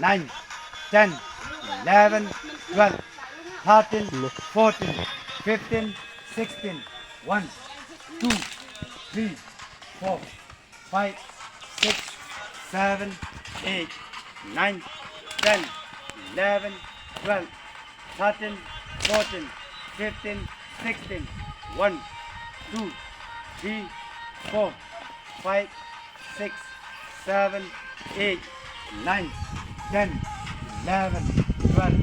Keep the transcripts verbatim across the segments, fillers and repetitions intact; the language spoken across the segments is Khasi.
nine, ten, eleven, twelve, thirteen, fourteen, fifteen, sixteen, one, two, three, four, five, six, seven, eight, nine, ten, eleven, twelve, thirteen, fourteen, fifteen, sixteen, one, two, three, four, five, six, seven, eight, nine, ten, eleven, twelve,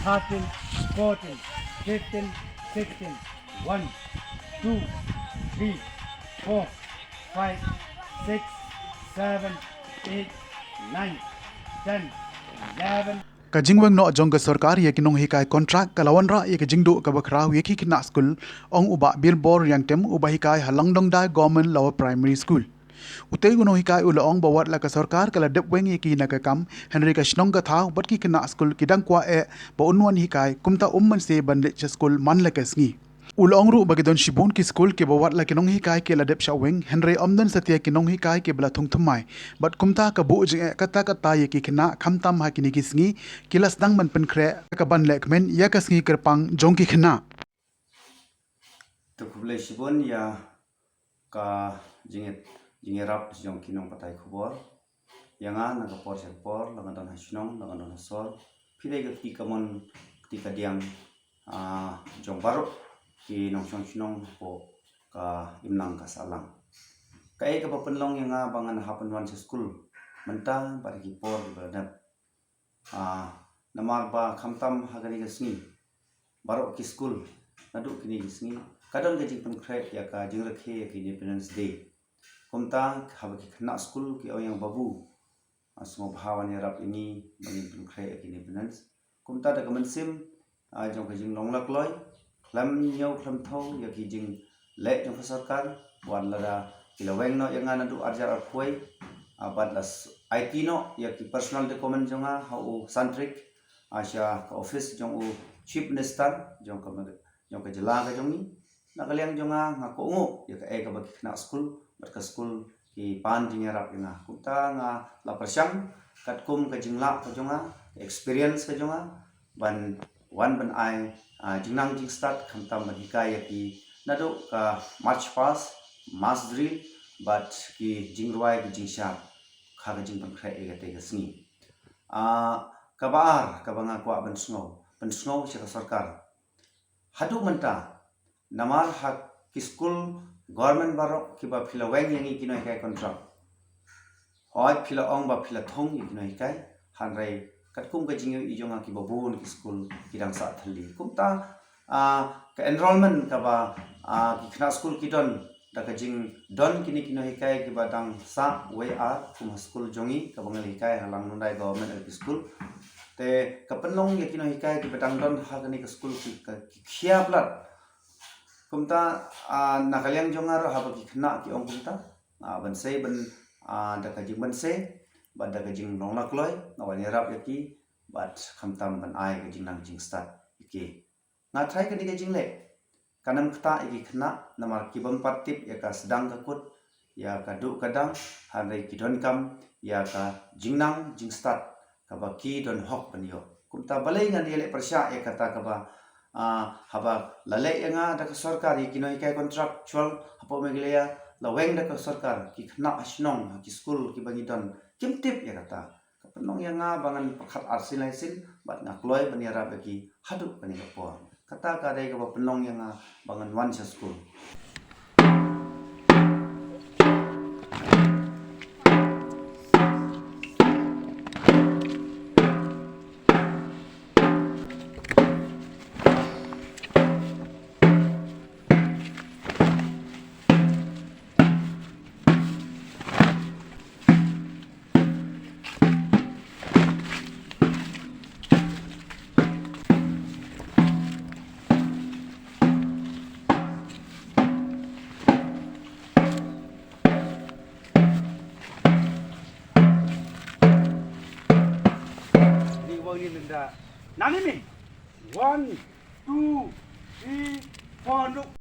thirteen, fourteen, fifteen, sixteen, one, two, three, four, five, six, seven, eight, nine, ten, eleven. Ka jingweng noh jong ka sorkar ïa ki nonghikai kontrak ka la wanrah ïa ka jingduh kaba khraw ïa ki khynnah skul, ong u Bah Birbor Riangtim, uba hikai ha Langdongdai Government Lower Primary School. Utei u nonghikai u la ong ba wat la ka sorkar ka la dep weng ïa ki na ka kam, hynrei ka shnong ka thaw bad ki khynnah skul ki dang kwah eh ba un wan hikai, kumta um mynsiem ban leit sha skul man la ka sngi. U la ong ruh ba ki don shibun ki skul kiba wat la ki nonghikai ki la dep shah weng, hynrei ym don satia ki nonghikai kiba la thung thymmai. Bad kumta ka buh jingeh katta katta ïa ki khynnah, khamtam ha kine ki sngi ki la sdang ban pynkhreh ka ban lehkmen ïa ka sngi kyrpang jong ki khynnah. To khublei shibun ïa ka jingïa, jingïarap jong ki nongpathai khubor. Ïa nga na ka por sha ka por, la nga don ha shnong, la nga don ha sor, phi dei ka kti kamon kti kadiang, ah, jong baroh ki nongshong shnong hapoh ka imlang ka sahlang. Kaei kaba pynlong ïa nga ba ngan hap ban wan sha skul mynta bad ha ki por kiba la dep. Ah, namar ba khamtam ha kane ka sngi, baroh ki skul naduh kine ki sngi ka don ka jingpynkhreh ïa ka jingrakhe ïa ka Independence Day. Kumta haba ki khynnah skul ki ong ïa nga, "Babu, ah, sngewbha wan ïarap ïa ngi ba ngin pynkhreh ïa ka Independence." Kumta da ka mynsiem, ah, jong ka jinglong lakloi, khlem ñiew khlem thew ïa ki jingleh jong ka sorkar, wat lada ki la weng noh ïa nga naduh arjar arphew, ah, bad la s-, aiti noh ïa ki personal document jong nga ha u Santrik, ah, sha ka office jong u Chief Minister jong ka, jong ka jylla ka jong ngi. Na ka liang jong nga, nga kohnguh ïa kaei kaba ki khynnah skul bad ka skul ki pan jingïarap ïa nga. Kumta nga la pyrshang katkum ka jinglah ka jong nga, ka experience ka jong nga, ban wan ban ai, ah, jingnang jingstad, khamtam ban hikai ïa ki naduh ka march past, mass drill bad ki jingrwai ki jingshad ha ka jingpynkhreh ïa katei ka sngi. Ah, kaba ar kaba nga kwah ban sngew, pynsngew sha ka sorkar. Haduh mynta, namar ha ki skul government baroh kiba phi la weng ïa ngi ki nonghikai kontrak, hooid phi la ong ba phi la thung ïa ki nonghikai, hynrei katkum ka jingïohi jong nga kiba bun ki skul ki dang sah thylli. Kumta, ah, ka enrollment kaba, ah, ki khynnah skul ki don, da ka jingdon kine ki nonghikai kiba dang sah wei ar kum ha skul jong ngi kaba ngi la hikai ha Langdongdai Government L P School. Te ka pynlong ïa ki nonghikai kiba dang don ha kane ka skul ki, ka, ki khia palat. Kumta, ah, na ka liang jong nga ruh haba ki khynnah ki ong kumta, ah, ban sei ban, ah, da ka jingban sei bad da ka jinglong lakloi nga wan ïarap ïa ki bad khamtam ban ai ka jingnang jingstad ïa ki. Nga tharai kane ka jingleh kan ym ktah ïa ki khynnah, namar ki bym pat tip ïa ka sdang ka kut, ïa ka duh ka dang, hynrei ki donkam ïa ka jingnang jingstad kaba ki don hok ban ïoh. Kumta balei ngan ïaleh pyrshah ïa kata kaba, ah, haba la leh ïa nga da ka sorkar ïa ki nonghikai contractual hapoh Meghalaya, la weng da ka sorkar, ki khynnah ha shnong, ha ki skul kiba ngi don kim tip ïa kata. Ka pynlong ïa nga ba ngan pyrkhat arsien laisien bad nga kloi ban ïarap ïa ki haduh kane ka por. Kata ka dei kaba pynlong ïa nga ba ngan wan sha skul. Ni wang ni nenda. Nani ni? One, two, three, four, look.